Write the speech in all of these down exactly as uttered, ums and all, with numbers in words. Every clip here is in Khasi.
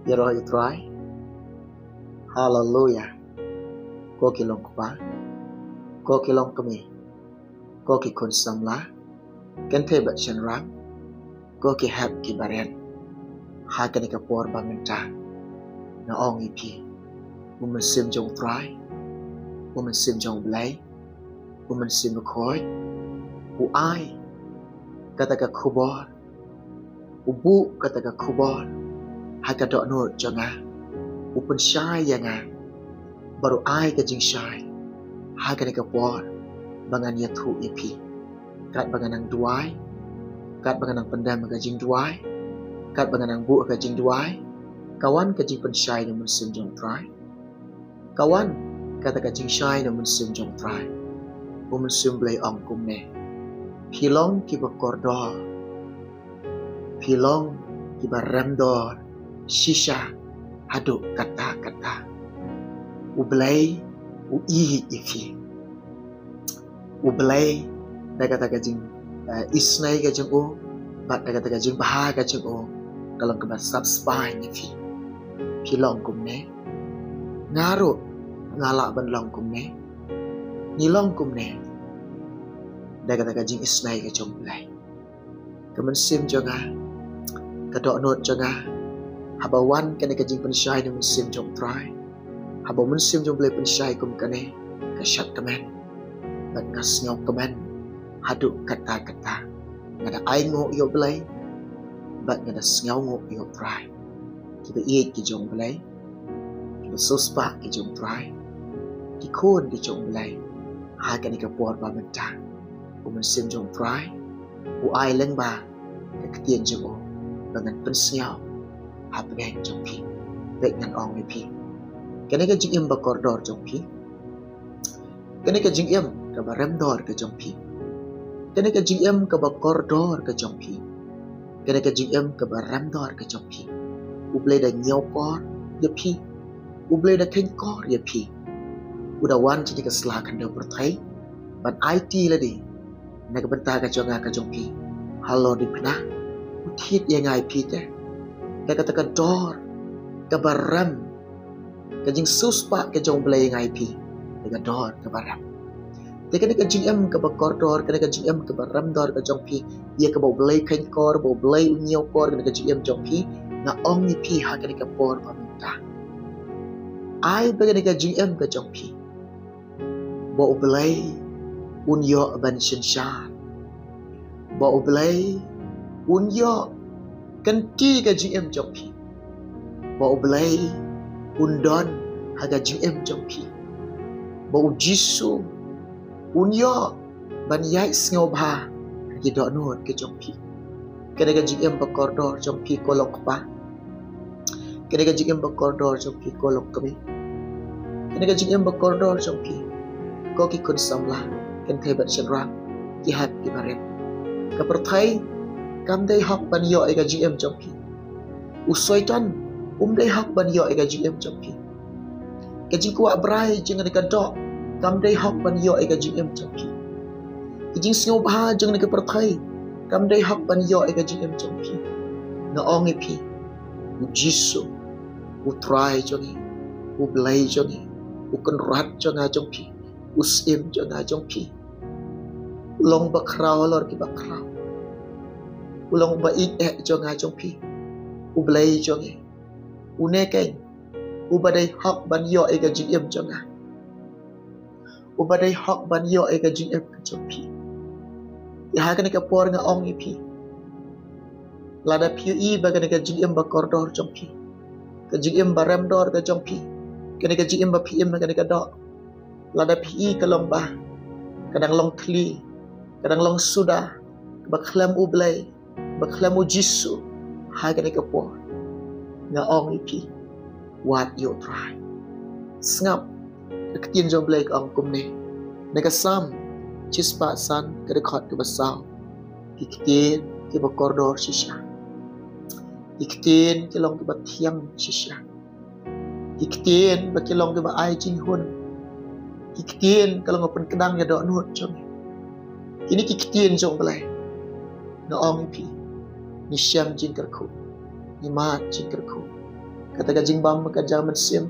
Ïaroh ïa u Trai. Haleluya. Ko ki long kpa, ko ki long kmie, ko ki khun samla, kynthei bad shynrang, ko ki hep ki barit, ha kane ka por ba mynta nga ong ïa phi, u mynsiem jong u Trai, u mynsiem jong u Blei, u Mynsiem Bakhuid, u ai kata ka khubor, u buh kata ka khubor ha ka dohnud jong nga, u pynshai ïa nga, bad u ai ka jingshai ha kane ka por ba ngan ïathuh ïa phi. Katba nga nang duwai, katba nga nang pyndem ka jingduwai, katba nga nang buh ka jingduwai, ka wan ka jingpynshai na u Mynsiem jong u Trai. Ka wan kata ka jingshai na u Mynsiem jong u Trai. U Mynsiem Blei ong kumne: Phi long kiba kordor, phi long kiba remdor shisha haduh katta katta. U Blei u ïeit ïa phi. U Blei da kata ka jing, eh, isynei ka jong u, bad da kata ka jingbha ka jong u, ka long kaba sap spah ïa phi. Phi long kumne, nga ruh nga lah ban long kumne, ngi long kumne, da kata ka jingisynei ka jong u Blei. Ka mynsiem jong nga, ka dohnud jong nga, haba wan kane ka jingpynshai na u Mynsiem jong u Trai, haba u Mynsiem jong u Blei pynshai kum kane, ka shad kmen, bad nga sngew kmen haduh katta katta. Nga da ainguh ïa u Blei, bad nga da sngewnguh ïa u Trai. Kiba ïeit ki jong u Blei, kiba siewspah ki jong u Trai, ki khun ki jong u Blei, ha kane ka por ba mynta, u Mynsiem jong u Trai u ai lyngba ka ktien jong u ba ngan pynsngew hapdeng jong phi. Bad ngan ong ïa phi, kane ka jingim ba kordor jong phi, kane ka jingim kaba remdor ka jong phi, kane ka jingim kaba kordor ka jong phi, kane ka jingim kaba remdor ka jong phi, u Blei da ñiewkor ïa phi, u Blei da kheiñkor ïa phi. U da wan sha kane ka sla khyndew pyrthei ban aiti lade na ka bynta ka jong nga ka jong phi. Halor dei pynah, u thied ïa nga ïa phi te da kata ka dor kaba rem, ka jingsiewspah ka jong u Blei ïa nga ïa phi da ka dor kaba rem. Te kane ka jingim kaba kordor, kane ka jingim kaba remdor ka jong phi, ïa kaba u Blei kheiñkor, ba u Blei u ñiewkor kane ka jingim jong phi, nga ong ïa phi ha kane ka por ba mynta, ai ba kane ka jingim ka jong phi, ba u Blei un ïoh ban synshar, ba u Blei un ïoh kynti ka jingim jong phi, ba u Blei un don ha ka jingim jong phi, ba u Jisu un ïoh ban ïaid sngewbha ha ki dohnud ki jong phi. Kane ka jingim ba kordor jong phi, ko long kpa, kane ka jingim ba kordor jong phi, ko long kmie, kane ka jingim ba kordor jong phi, ko ki khun samla, kynthei bad shynrang, ki hep ki barit. Ka pyrthei kam dei hok ban ïoh ïa ka jingim jong phi. U Soitan um dei hok ban ïoh ïa ka jingim jong phi. Ka jingkwah brai jong kane ka doh kam dei hok ban ïoh ïa ka jingim jong phi. Ka jingsngewbha jong kane ka pyrthei kam dei hok ban ïoh ïa ka jingim jong phi. Nga ong ïa phi, u Jisu, u Trai jong ngi, u Blei jong ngi, u Kynrad jong nga jong phi, u Syiem jong nga jong phi, u long ba khraw halor ki ba khraw, u long ba ïeit eh jong nga jong phi, u Blei jong ngi, une keiñ uba dei hok ban ïoh ïa ka jingim jong nga, uba dei hok ban ïoh ïa ka jingim ka jong phi. Te ha kane ka por nga ong ïa phi, lada phi ïohi ba kane ka jingim ba kordor jong phi, ka jingim ba remdor ka jong phi, kane ka jingim ba phi im ha kane ka doh, lada phi ïohi ka long ba ka dang long thli, ka dang long suda, ba khlem u Blei, ba khlem u Jisu, ha kane ka por nga ong ïa phi, wad ïa u Trai. Sngap, ka ktien jong u Blei ka ong kumne, na ka Salm shispah san, ka dkhot kaba saw: Ki ktien kiba kordor shisha, ki ktien ki long kiba thiang shisha, ki ktien ba ki long kiba ai jinghun, ki ktien ka long ba pynkdang ïa dohnud jong ngi. Kine ki ktien jong u Blei, nga ong ïa phi, ngi shem jingkyrkhu, ngi mad jingkyrkhu, Kata ka jingbam ka jong mynsiem,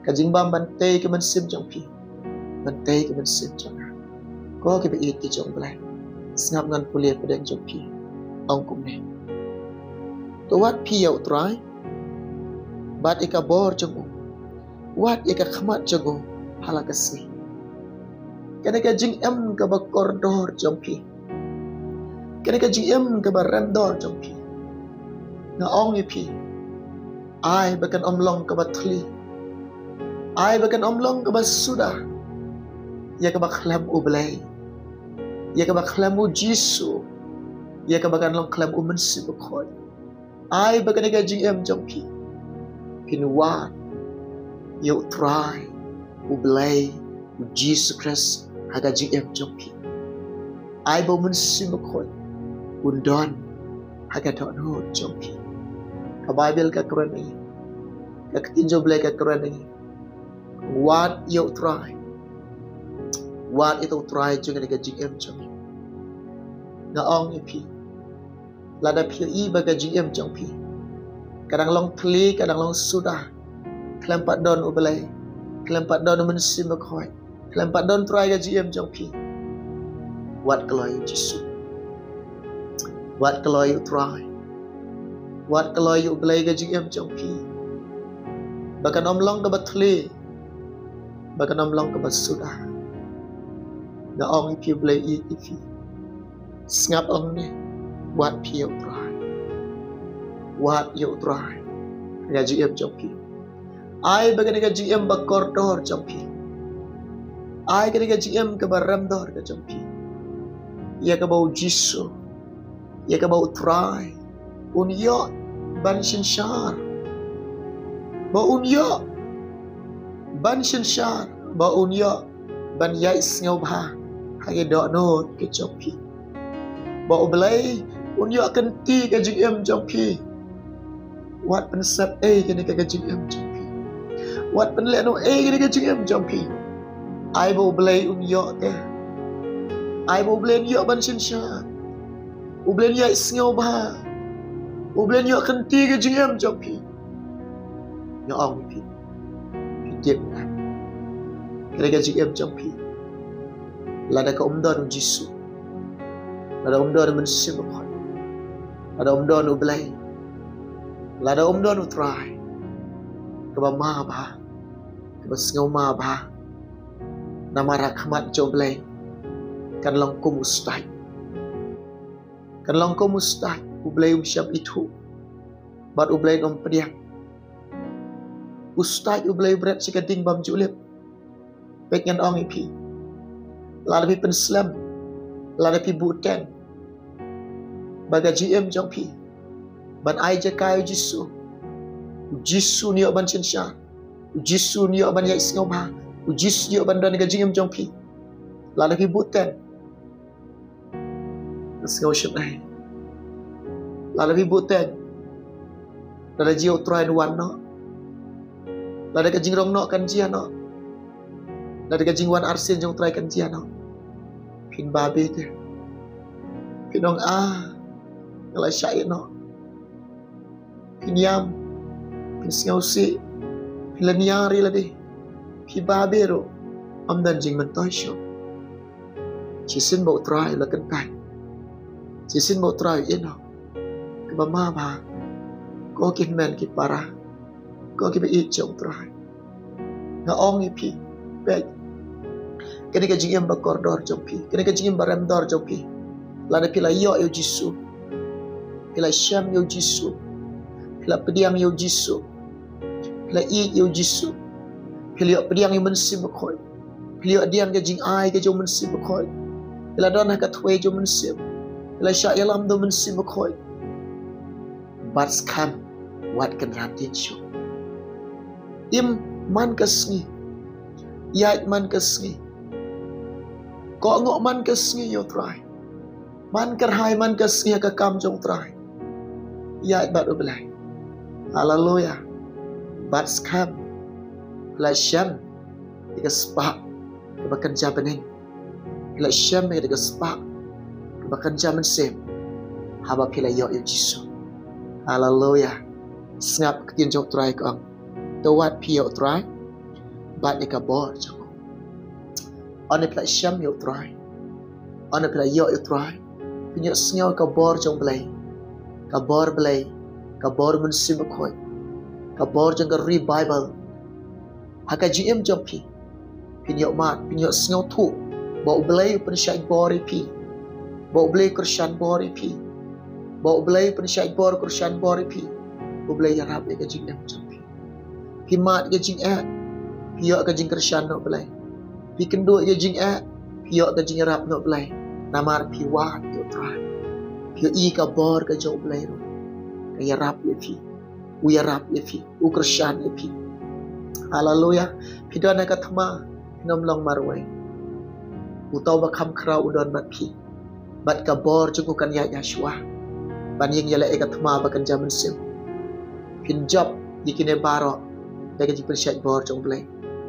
ka jingbam ban tei ka mynsiem jong phi, ban tei ka mynsiem jong nga. Ko kiba ïeit ki jong U Blei, sngap ngan pule pdeng jong phi. Ong kumne: To wad phi ïa U Trai bad ïa ka bor jong u, wad ïa ka khmat jong u ha la ka sngi. Kane ka jingim kaba kordor jong phi, kane ka jingim kaba rem dor jong phi, nga ong ïa phi, ai ba kan ym long kaba thli, ai ba kan ym long kaba suda ïa kaba khlem U Blei, ïa kaba khlem U Jisu, ïa kaba kan long khlem U Mynsiem Bakhuid. Ai ba kane ka jingim jong phi, phin wad ïa U Trai, U Blei, U Jisu Khrist ha ka jingim jong phi. Ai ba U Mynsiem Bakhuid un don ha ka dohnud jong phi. Ka Baibl ka kren ïa ngi, ka ktien jong U Blei ka kren ïa ngi, wad ïa U Trai, wad ïa U Trai jong kane ka jingim jong ngi. Nga ong ïa phi, lada phi ïohi ba ka jingim jong phi ka dang long thli, ka dang long suda, khlem pat don U Blei, khlem pat don U Mynsiem Bakhuid, khlem pat don Trai ka jingim jong phi, wad kloi ïa U Jisu, wad kloi ïa U Trai, wad kloi ïa U Blei ka jingim jong phi, ba kan ym long kaba thli, ba kan ym long kaba suda. Nga ong ïa phi, U Blei ïeit ïa phi. Sngap ong ne, wad phi ïa U Trai, wad ïa U Trai ha ka jingim jong phi. Ai ba kane ka jingim ba kordor jong phi, ai kane ka jingim kaba rem dor ka jong phi, ïa kaba U Jisu, ïa kaba U Trai un ïoh ban synshar, ba un ïoh ban synshar, ba un ïoh ban ïaid sngewbha ha ki dohnud ki jong phi, ba U Blei un ïoh kynti ka jingim jong phi. Wat pynsep ei kane ka jingim jong phi, wat pynlehnoh ei kane ka jingim jong phi. Ai ba U Blei un ïoh te, ai ba U Blei un ïoh ban synshar, U Blei un ïaid sngewbha, U Blei un ïoh kynti ka jingim jong phi. Nga ong ïa phi, phi tip ne, kane ka jingim jong phi, lada ka ym don U Jisu, lada ym don U Mynsiem Bakhuid, lada ym don U Blei, lada ym don U Trai, kaba ma bha, kaba sngewma bha, namar ha khmat jong U Blei kan long kum u stait. Kan long kum u stait, U Blei um shym ithuh bad U Blei um pdiang. U stait U Blei u bret sha ka ding bym ju lip. Peit ngan ong ïa phi, lada phi pynslem, lada phi buhteng ba ka jingim jong phi ban ai jaka ïa U Jisu, U Jisu un ïoh ban synshar, U Jisu un ïoh ban ïaid sngewbha, U Jisu un ïoh ban don ha ka jingim jong phi. Lada phi buhteng, sngew shym ei. Lada phi buhteng, lada jia U Trai un wan noh, lada ka jingrong noh kan jia noh, lada ka jingwan arsien jong U Trai kan jia noh, phin babe te. Phin ong, ah, nga la shah ïeh noh. Phin ïam, phin sngewsih, phin la niar ïa lade, phi babe ruh, ym don jingmyntoi shuh. Shisien ba U Trai u la kyntait, shisien ba U Trai u ïehnoh. Kaba ma bha, ko ki hynmen ki para, ko kiba ïeit jong U Trai, nga ong ïa phi, peit, kane ka jingim ba kordor jong phi, kane ka jingim ba rem dor jong phi, lada phi la ïoh ïa U Jisu, phi la shem ïa U Jisu, phi la pdiang ïa U Jisu, phi la ïeit ïa U Jisu, phi la ïoh pdiang ïa U Mynsiem Bakhuid, phi la ïoh pdiang ka jingai ka jong U Mynsiem Bakhuid, phi la don ha ka thwei jong U Mynsiem, phi la shah ïalam da U Mynsiem Bakhuid, bad skhem, wat kynran dien shuh. Im man ka sngi, ïaid man ka sngi, kohnguh man ka sngi ïa U Trai, man kyrhai man ka sngi ha ka kam jong U Trai. Ïaid bad U Blei. Haleluia. Bad skhem, phi la shem ïa ka spah kaba kynja bneng, phi la shem ïa ka spah kaba kynja mynsiem, haba phi la ïoh ïa U Jisu. Haleluia. Sngap ka ktien jong U Trai ka ong, to wad phi ïa U Trai bad ïa ka bor jong u. Ynda phi la shem ïa U Trai, ynda phi la ïoh ïa U Trai, phin ïohsngew ka bor jong U Blei, ka bor Blei, ka bor Mynsiem Bakhuid, ka bor jong ka revival ha ka jingim jong phi. Phin ïoh mad, phin ïohsngew thuh ba U Blei u pynshait bor ïa phi, ba U Blei u kyrshan bor ïa phi, ba U Blei u pynshait bor, kyrshan bor ïa phi. U Blei ïarap ïa ka jingim jong phi. Phi mad ïa ka jingeh, phi ïoh ka jingkyrshan na U Blei. Phi kynduh ïa ka jingeh, phi ïoh ka jingïarap na U Blei. Namar phi wad ïa U Trai, phi ïohi ka bor ka jong U Blei ruh ka ïarap ïa phi. U ïarap ïa phi, u kyrshan ïa phi. Haleluya. Phi don ha ka thma, phin ym long marwei. Uta uba kham khraw u don bad phi, bad ka bor jong u kan ïaid ha shuwa ban ïeng ïaleh ïa ka thma ba kynja mynsiem. Phin jop ïa kine baroh da ka jingpynshait bor jong U Blei,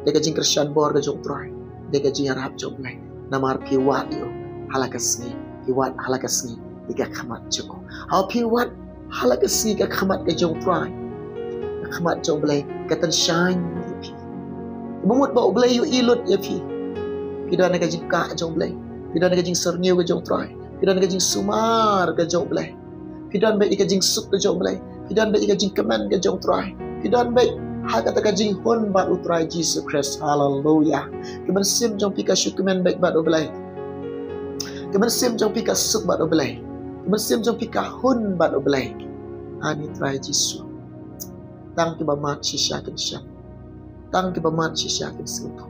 da ka jingkyrshan bor ka jong U Trai, da ka jingïarap jong U Blei. Namar phi wad ïa u ha la ka sngi, phi wad ha la ka sngi ïa ka khmat jong u. Haba phi wad ha la ka sngi ïa ka khmat ka jong U Trai, ka khmat jong U Blei ka tynshaiñ ïa phi. Ba mut ba U Blei u ïohi lut ïa phi. Phi don ha ka jingkah jong U Blei, phi don ha ka jingsyrngiew ka jong U Trai, phi don ha ka jingsumar ka jong U Blei. Phi don beit ïa ka jingsuk ka jong U Blei, phi don beit ïa ka jingkmen ka jong U Trai, phi don beit ha kata ka jinghun bad U Trai Jisu Khrist. Haleluya. Ka mynsiem jong phi ka shu kmen beit bad U Blei. Ka mynsiem jong phi ka suk bad U Blei. Ka mynsiem jong phi ka hun bad U Blei. Ani Trai Jisu. Tang kiba mad shisha kin shem, tang kiba mad shisha kin sngewthuh.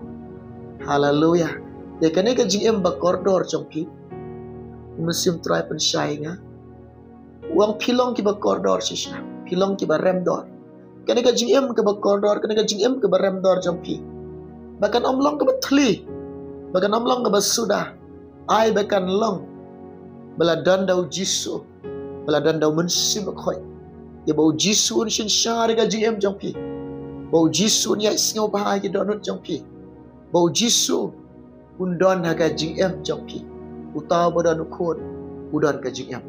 Haleluya. Ïa kane ka jingim ba kordor jong phi, U Mynsiem Trai pynshai ïa nga. U ong phi long kiba kordor shisha, phi long kiba remdor. Kane ka jingim kaba kordor, kane ka jingim kaba remdor jong phi, ba kan ym long kaba thli, ba kan ym long kaba suda. Ai ba kan long ba la don da U Jisu, ba la don da U Mynsiem Bakhuid. Ïa ba U Jisu un synshar ïa ka jingim jong phi, ba U Jisu un ïaid sngewbha ïa ki dohnud jong phi, ba U Jisu un don ha ka jingim jong phi. Uta uba don U Khun u don ka jingim.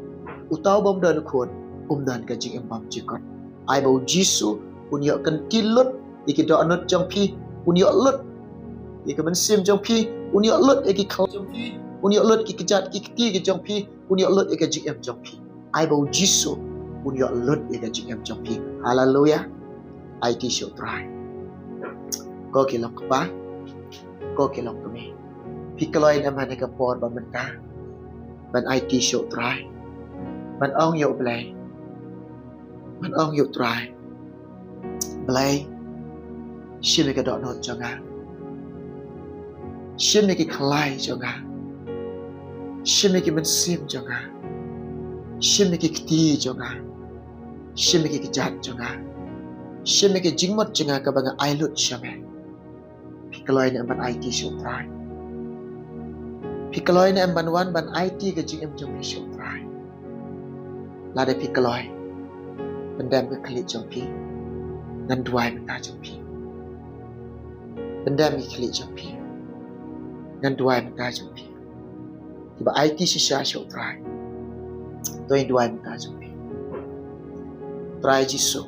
Uta u bym don U Khun um don ka jingim bymjukut. Ai ba U Jisu un ïoh kynti lut ïa ki dohnud jong phi, un ïoh lut ïa ka mynsiem jong phi, un ïoh lut ïa ki khlaw jong phi, un ïoh lut ïa ki kjat ki kti ki jong phi, un ïoh lut ïa ka jingim jong phi. Ai ba U Jisu un ïoh lut ïa ka jingim jong phi. Haleluya. Aiti sha U Trai. Ko ki long kpa, ko ki long kmie, phi kloi ne em ha kane ka por ba mynta ban aiti sha U Trai, ban ong ïa U Blei, ban ong ïa U Trai, Blei, shim ïa ka dohnud jong nga, shim ïa ki khlai jong nga, shim ïa ki mynsiem jong nga, shim ïa ki kti jong nga, shim ïa ki kjat jong nga, shim ïa ki jingmut jong nga kaba nga ai lut sha me. Phi kloi ne em ban aiti sha U Trai? Phi kloi ne em ban wan ban aiti ka jingim jong phi sha U Trai? Lada phi kloi, pyndem ka khlieh jong phi, ngan duwai mynta jong phi. Pyndem ka khlieh jong phi, ngan duwai mynta jong phi. Kiba aiti shisha sha U Trai, to ngin duwai mynta jong phi. Trai Jisu,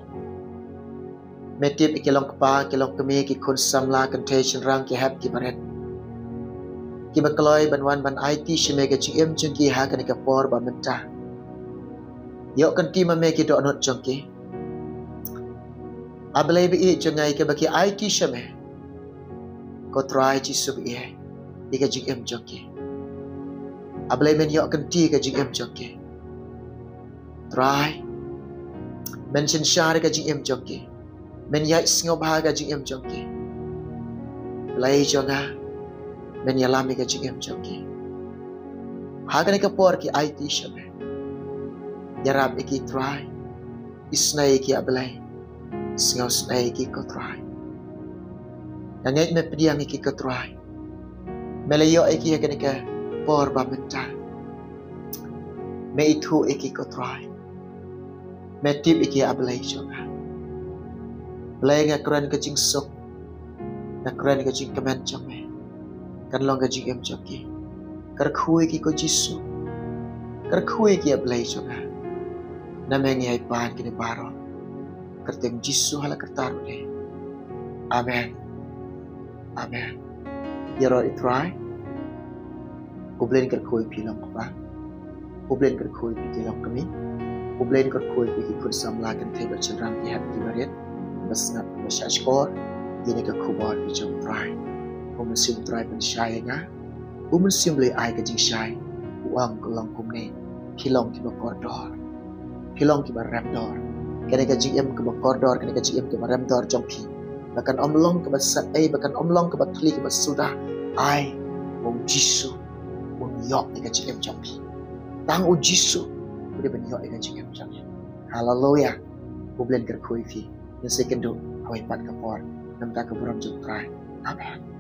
me tip ïa ki long kpa, ki long kmie, ki khun samla, kynthei shynrang, ki hep ki barit, kiba kloi ban wan ban aiti sha me ka jingim jong ki ha kane ka por ba mynta. Ïoh kynti ma me ki dohnud jong ki. A Blei ba ïeit jong nga, ïa kiba ki aiti sha me, ko Trai Jisu ba ïeit, ïa ka jingim jong ki. A Blei men ïoh kynti ka jingim jong ki. Trai, men synshar ka jingim jong ki, men ïaid sngewbha ka jingim jong ki. Blei jong nga, men ïalam ïa ka jingim jong ki. Ha kane ka por ki aiti sha me, ïarap ïa ki Trai. Isnei ïa ki A Blei, sngewsnei ïa ki ko Trai. Nga ngeit me pdiang ïa ki ko Trai. Me la ïoh ïa ki ha kane ka por ba mynta. Me ithuh ïa ki ko Trai. Me tip ïa ki A Blei jong nga. Blei nga kren ka jingsuk, nga kren ka jingkmen jong me, kan long ka jingim jong ki. Kyrkhu ïa ki ko Jisu. Kyrkhu ïa ki A Blei jong nga. Na me ngi ai pan kine baroh. Kyrteng Jisu ha la kyrta ruh de. Amen. Amen. Ïaroh ïa u Trai. U Blei un kyrkhu ïa phi long kpa. U Blei un kyrkhu ïa phi ki longkmie. U Blei un kyrkhu ïa phi ki khun samla kynthei bad shynrang ki hep ki barit, ba sngap ba shahshkor ïa kane ka khubor ka jong u Trai. U Mynsiem u Trai pynshai ïa nga. U Mynsiem u Blei ai ka jingshai. U ong ka long kumne: phi long kiba kordor, phi long kiba rem dor. Kane ka jingim kaba kordor, kane ka jingim kaba rem dor jong phi, ba kan ym long kaba sat ei, ba kan ym long kaba thli, kaba suda, ai ba u Jisu un ïoh ïa ka jingim jong phi. Tang u Jisu u dei ban ïoh ïa ka jingim jong phi. Haleluia. U Blei un kyrkhu ïa phi. Ngin sa ïakynduh ha kawei pat ka por. Namar ka burom jong u Trai. Amen.